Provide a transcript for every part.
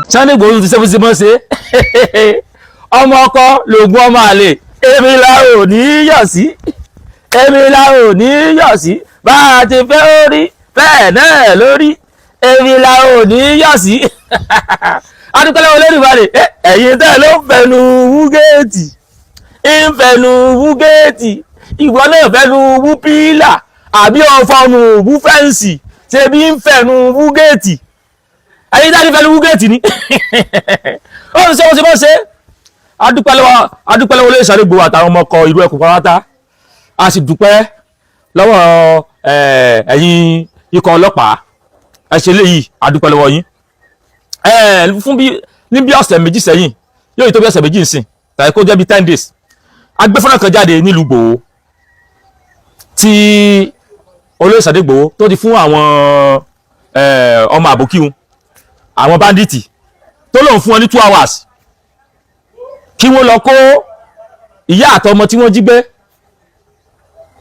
Sunday Igboho ti ṣe fún símọ́ ṣe. Ọmọ ọkọ lògùn ọmọ àlè, èmi la ò ní yọ̀ sí, èmi la ò ní yọ̀ sí. Bá a ti fẹ́ orí bẹ́ẹ̀ náà lórí, èmi la ò ní yọ̀ sí. Adúpẹ́ lọ́wọ́ Olódùmarè. Ẹ̀yin tẹ́ ló ń fẹnu wú géètì, ń fẹnu wú géètì, ìwọ náà fẹnu wú pílà àbí ọ̀fọ̀nù wú fence, ṣe bí ń fẹnu wú géètì. Ẹ̀yin tẹ́ ní fẹnu wú géètì ni ó ń ṣe wọ́n ṣe bọ́ ṣe. Adúpẹ́ lọ́wọ́ olóyè Sunday Igboho àtàwọn ọmọ ọkọ̀ ìlú ẹkùn pátá. A sì dúpẹ́ lọ́wọ́ ẹ̀yin ikọ̀ ọlọ́pàá. Ẹ ṣe léyìí, adúpẹ́ lọ́wọ́ yín. Fún bí ní bí ọ̀sẹ̀ 2 sẹ́yìn, yóò tó bí ọ̀sẹ̀ 2 nsìn tàbí kó jẹ́ bí 10 days, agbẹ́fọ́nà kan jáde nílùú Ìgbòho tí olóyè Sunday Igboho tó ti fún àwọn ọmọ àbókíhun, àwọn bandit, tó lóun fún wọn ní 2 hours kí wọ́n lọ kó ìyá àtọmọ tí wọ́n jí gbé,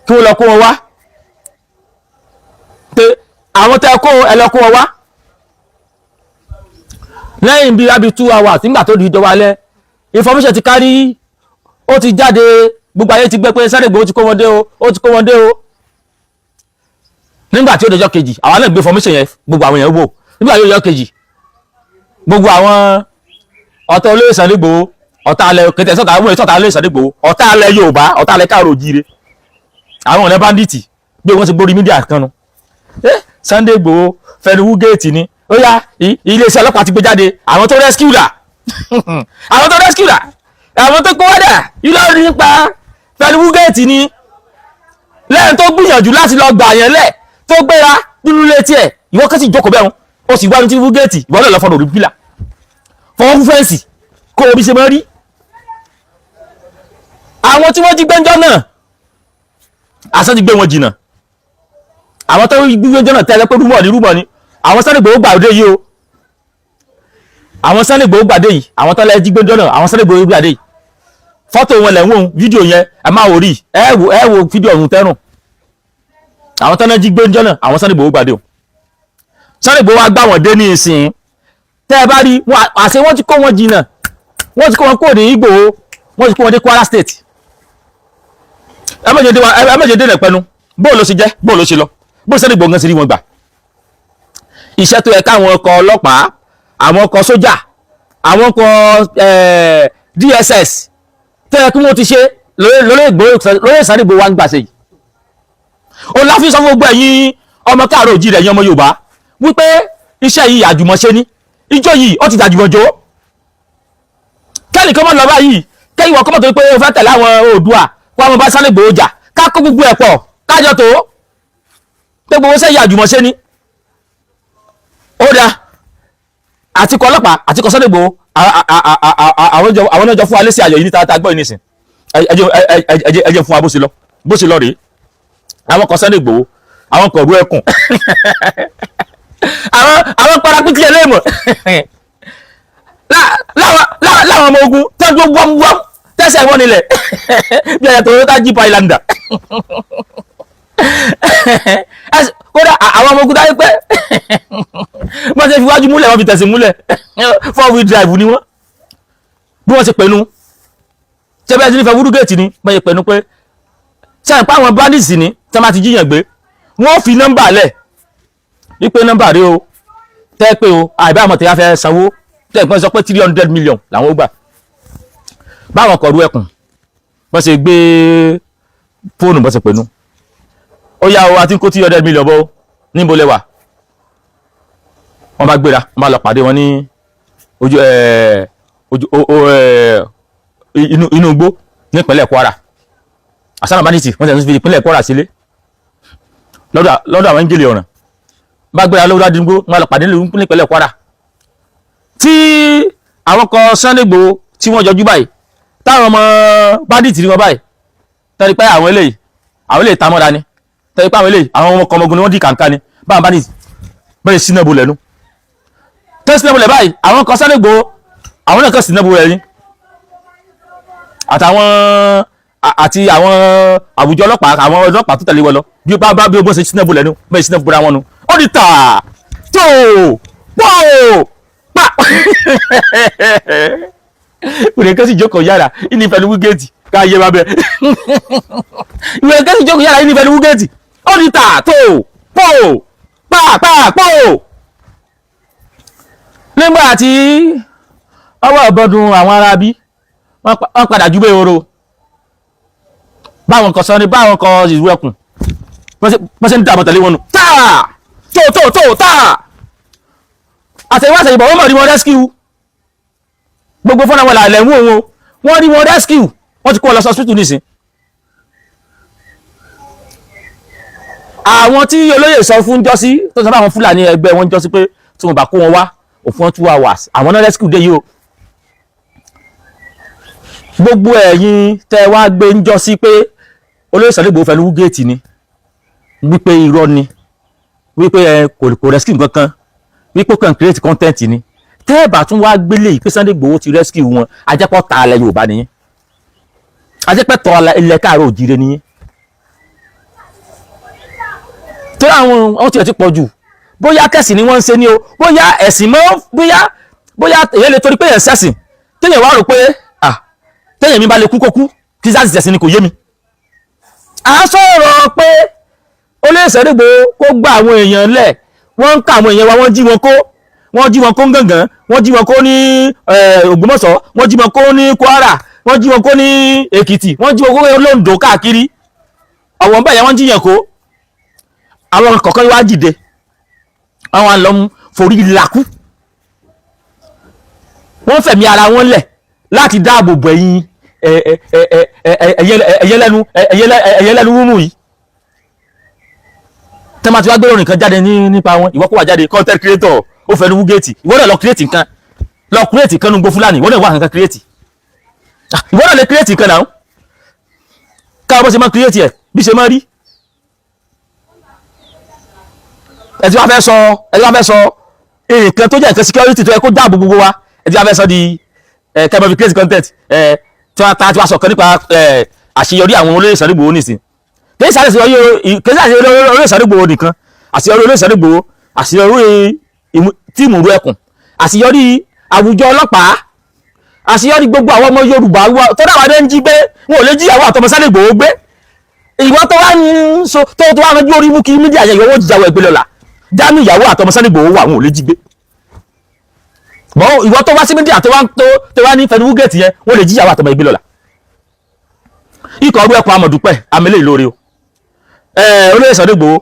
kí wọ́n lọ kó wọn wá, pé àwọn tẹ́ kó ẹ lọ kó wọn wá. Lẹ́yìn bíi abi 2 hours, nígbà tó di ìjọba alẹ́, information ti kárí, ó ti jáde, gbogbo ayé ti gbé pé Sunday Igboho ti kó wọn dé o, ó ti kó wọn dé o. Nígbà tí ó dọjọ́ kejì, àwa náà gbé information yẹn, gbogbo àwọn èèyàn wò. Nígbà tí ó dọjọ́ kejì, gbogbo àwọn ọ̀tá olóyè Sunday Igboho, ọ̀tá alẹ́ kẹtẹ sọ́tà, àwọn ọ̀tá olóyè Sunday Igboho, ọ̀tá alẹ́ Yorùbá, ọ̀tá alẹ́ káàró òjíire, àwọn ọ̀nà bandit, bí wọ́n ti gbórí media kan nu. Sunday Igboho fẹnu wú géètì ni. Ó yá, iléeṣẹ́ ọlọ́pàá ti gbé jáde. Àwọn tó rescue dà? Àwọn tó rescue dà? Àwọn tó kó wá dà? Ilé nípa fẹnu wú géètì ni. Lẹ́yìn tó gbìyànjú láti lọ gbà yẹn lẹ̀, tó gbéra nínú ilé tiẹ̀, ìwọ kẹ́sì jókòó bẹ́ẹ̀, ó sì wá ní tí wú géètì. Ìwọ náà lọ fọdọ̀ òrí pílà, fọwọ́ fún fence, kó o bí ṣe máa rí. Àwọn tí wọ́n jí gbẹ́njọ́ náà, àṣẹ ti gbé wọn jìnnà. Àwọn tó gbé gbẹ́njọ́ náà tẹ́lẹ̀ pé rumour ni, rumour ni. Àwọn Sunday Igboho gbàdé yìí o, àwọn Sunday Igboho gbàdé yìí, àwọn tó lẹ́ jí gbẹ́njọ́ náà, àwọn Sunday Igboho gbàdé yìí. Fọ́tò wọn lẹ̀ ń wò, fídíò yẹn ẹ máa wò rí, ẹ wò, ẹ wò fídíò ọ̀hún tẹ́rùn. Àwọn tó lẹ́ jí gbẹ́njọ́ náà, àwọn Sunday Igboho gbàdé o. Sunday Igboho wá gbà wọ́n dé ní ìsìn. Tẹ́ ẹ bá rí wọn, àṣẹ wọ́n ti kó wọn jìnnà, wọ́n ti kó wọn kúrò ní Ìgbòho, wọ́n ti kó wọn dé Kwara State. Ẹ má jẹ́ dé wa, ẹ má jẹ́ dé rẹ̀ pẹ́nu. Bó ló ṣe jẹ́? Bó ló ṣe lọ? Bó Sunday Igboho gan ṣe rí wọn gbà? Iṣẹ́ tó yẹ káwọn ọkọ̀ ọlọ́pàá, àwọn ọkọ̀ sójà, àwọn ọkọ̀ DSS tó yẹ kí wọ́n ti ṣe lórí Ìgbòho, lórí Sunday Igboho wa ń gbà ṣe yìí. Ó láfi sọ fún gbogbo ẹ̀yin ọmọ káàárọ̀ òjíire, ẹ̀yin ọmọ Yorùbá, wípé iṣẹ́ yìí àjùmọ̀ṣe ní. Ijó yìí, ó ti dàjùmọ̀jó. Kẹ́nìkan mọ̀ lọ báyìí, kẹ́yìn wọ́n kọ́mọ̀ tó pé o fẹ́ tẹ̀lé àwọn Oòduà kó àwọn bá Sunday Igboho jà. Ká kó gbogbo ẹ̀ pọ̀, kájọ tó pé gbogbo iṣẹ́ yìí àjùmọ̀ṣe ní. Ó dáa, àtikọ̀ ọlọ́pàá, àtikọ̀ Sunday Igboho, àwọn náà jọ fún alẹ́ sí ayọ̀ yìí ní tààtà gbọ́ yìí nísìn. Ẹ jẹ́ fún wa bó ṣe lọ. Bó ṣe lọ rèé: àwọn kan Sunday Igboho, àwọn kan rú ẹkùn, àwọn parapítì ẹlẹ́mọ̀ láwọn ọmọ ogun tẹ́jú wọ́mwọ́m, tẹ́sẹ̀ wọ́n nílẹ̀ bí ẹ̀yà Toyota Jeep Highlander. Kódà àwọn ọmọ ogun dáyé pé wọ́n ṣe fi wájú múlẹ̀, wọ́n fi tẹ̀sí múlẹ̀, four wheel drive ni wọ́n. Bí wọ́n ṣe pẹ̀lú ṣé bẹ́ẹ̀ tí ní fẹ́ wúdú géètì ni wọ́n ṣe pẹ̀lú pé ṣe àpá àwọn bandits ni tí wọ́n bá ti jíyàn gbé, wọ́n fi nọ́mbà lẹ̀ wípé nọ́mbà rí o, tẹ́ pé o àìbá àmọ̀ tẹ́yà fẹ́ sanwó, tẹ́ ìpín sọ pé 300 million làwọn ó gbà. Báwọn kọ̀ọ̀rú ẹkùn bọ́n ṣe gbé fóònù, bọ́n ṣe pẹ̀lú, ó yá o, àti kó 300 million bọ́ níbo lẹ́wà. Wọ́n bá gbéra, wọ́n bá lọ pàdé wọn ní ojú ẹ̀ ojú ẹ̀ inú igbó nípínlẹ̀ Kwara. Àsánà bandits wọ́n ti fi ìpínlẹ̀ Kwara sílé lọ́dọ̀ àwọn ẹ̀ńjẹ̀lì ọ̀ràn. Bá gbéra lọ́dọ̀ àdúgbò, wọ́n lọ pàdé nípínlẹ̀ Kwara tí àwọn kan Sunday Igboho tí wọ́n jọjú báyìí, táwọn ọmọ bandit rí wọn báyìí, tẹ́lẹ̀ pé àwọn eléyìí tamọ́ra ni, tẹ́lẹ̀ pé àwọn eléyìí, àwọn ọmọ ọmọ ogun ni wọ́n dì kàǹkà ni. Báwọn bandit bẹ́ẹ̀ sínú bolẹ̀ nu, tẹ́ sínú bolẹ̀ báyìí, àwọn kan Sunday Igboho, àwọn náà kàn sínú bolẹ̀ ni, àtàwọn àti àwọn àwùjọ ọlọ́pàá, àwọn ọlọ́pàá tó tẹ̀lé wọn lọ. Bí ó bá bí ó bó ṣe sínú bolẹ̀ nu, bẹ́ẹ̀ sínú bolẹ̀ wọn nu, ó di tà tó pọ̀. Pa ìwé kan sì jókòó yàrá ìní ìfẹ́ ní wúgẹ́ẹ̀tì ká yé wa bẹ́ẹ̀. Ìwé kan sì jókòó yàrá ìní ìfẹ́ ní wúgẹ́ẹ̀tì, ó ní tà tó pò pa pa pò. Nígbà tí ọwọ́ ọ̀bọ̀dún àwọn ará bí wọ́n padà júbẹ́ oró báwọn kan sọ ní báwọn kan ìlú ẹkùn bọ́n ṣe ń dàbọ̀ tẹ̀lé wọn nù, táà tó tó tó táà àtẹ̀wá àtẹ̀yìnbọ̀. Wọ́n mọ̀ rí wọn rescue. Gbogbo fọ́nà wọn làlẹ̀ ń wò wọn, wọ́n rí wọn rescue, wọ́n ti kó wọn lọ sí hospital nísìn. Àwọn tí olóyè sọ fún jọ́sí tó sọ fún àwọn Fúlàní ẹgbẹ́ wọn jọ́sí pé tí wọ́n bá kó wọn wá òfin wọn 2 hours, àwọn náà rescue dé yìí o. Gbogbo ẹ̀yin tẹ́ wá gbé ń jọ́sí pé olóyè Sunday Igboho fẹnu wúgẹ́ẹ̀tì ni, wípé irọ́ ni, wípé ẹ kò rescue nǹkan kan, wípé kàn create content ni, tẹ́ ẹ bá tún wá gbélé yìí pé Sunday Igboho ti rescue wọn, ajẹ́pọ̀ ta alẹ́ Yorùbá nìyẹn, ajẹ́pẹ́ tọ́ ilẹ̀ káàárọ̀ òjìire nìyẹn. Tó àwọn ohun tí ẹ ti pọ̀ jù, bóyá kẹ̀sìn ni wọ́n ń ṣe ni o, bóyá ẹ̀sìn mọ́, bóyá èyàn lè torí pé èyàn ṣẹ̀sìn, téèyàn wá rò pé ah, téèyàn mi bá lè kú kó kú, kí sáà sì ṣẹ̀sìn ni, kò yé mi. À ń sọ̀rọ̀ pé olóyè Sunday Igboho kó gba àwọn èèyàn lẹ̀, wọ́n ń ká àwọn èèyàn wa, wọ́n jí wọn kó, wọ́n jí wọn kó ń Gàngán, wọ́n jí wọn kó ní Ògbómọ̀ṣọ́, wọ́n jí wọn kó ní Kwara, wọ́n jí wọn kó ní Èkìtì, wọ́n jí wọn kó lóńdó káàkiri ọ̀wọ́n bẹ́ẹ̀ yẹn, wọ́n jíyàn kó. Àwọn kọ̀ọ̀kan wá dìde, àwọn àlọ́ forí lakú, wọ́n fẹ̀mí ara wọn lẹ̀ láti dáàbò bò ẹ̀yin ẹ̀yẹlẹ́nu rúrùn yìí. Tẹ́ máa ti wá gbé orin kan jáde nípa wọn, ìwọ kó wà jáde, content creator, ó fẹ́ ní wúgẹ́ẹ̀tì. Ìwọ náà lọ create nǹkan, lọ create nǹkan nu gbó Fúlàní. Ìwọ náà wà nǹkan create, ìwọ náà lè create nǹkan náà, káwọn bó ṣe máa create ẹ̀ bí ṣe máa rí. Ẹ ti wá fẹ́ sọ, ẹ ti wá fẹ́ sọ nǹkan tó jẹ́ nǹkan security tó yẹ kó dáàbò gbogbo wa, ẹ ti wá fẹ́ sọ di ẹ kẹ́ bọ́ fi create content. Ẹ tí wọ́n ta tí wọ́n sọ kan nípa ẹ àṣeyọrí àwọn olóyè Sunday Igboho nìsín, kì í sáré kì í sáré olóyè Sunday Igboho nìkan, àṣeyọrí olóyè Sunday Igboho, àṣeyọrí team ìlú ẹkùn, àṣeyọrí àwùjọ ọlọ́pàá, àṣeyọrí gbogbo àwọn ọmọ Yorùbá tó dáwà dé ń jí gbé, wọn ò lè jíyàwó àtọmọ Sunday Igboho gbé. Ìwọ tó wá ń so tó wá ránjú orí mú kí media yẹn, ìwọ jíjàwó ẹgbẹ́ lọ́la jámì, ìyàwó àtọmọ Sunday Igboho wà, wọn ò lè jí gbé bọ́n. Ìwọ tó wá sí media tó wá ní fẹnuwú gẹ̀ẹ́tì yẹn, wọ́n lè jíyàwó àtọmọ ẹgbẹ́ lọ́la. Ikọ̀ ọdún ẹkùn amọ̀dúpẹ́ amẹ́lẹ́ ìlóore o, olóyè Sunday Igboho,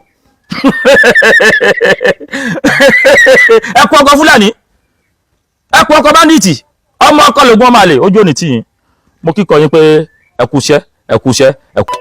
ẹkùn ọkọ Fúlàní, ẹkùn ọkọ bandit, ọmọ ọkọ lògùn ọmọ àlè ojú òní tìyín. Mo kíkọ yín pé ẹkú iṣẹ́, ẹkú iṣẹ́, ẹkú.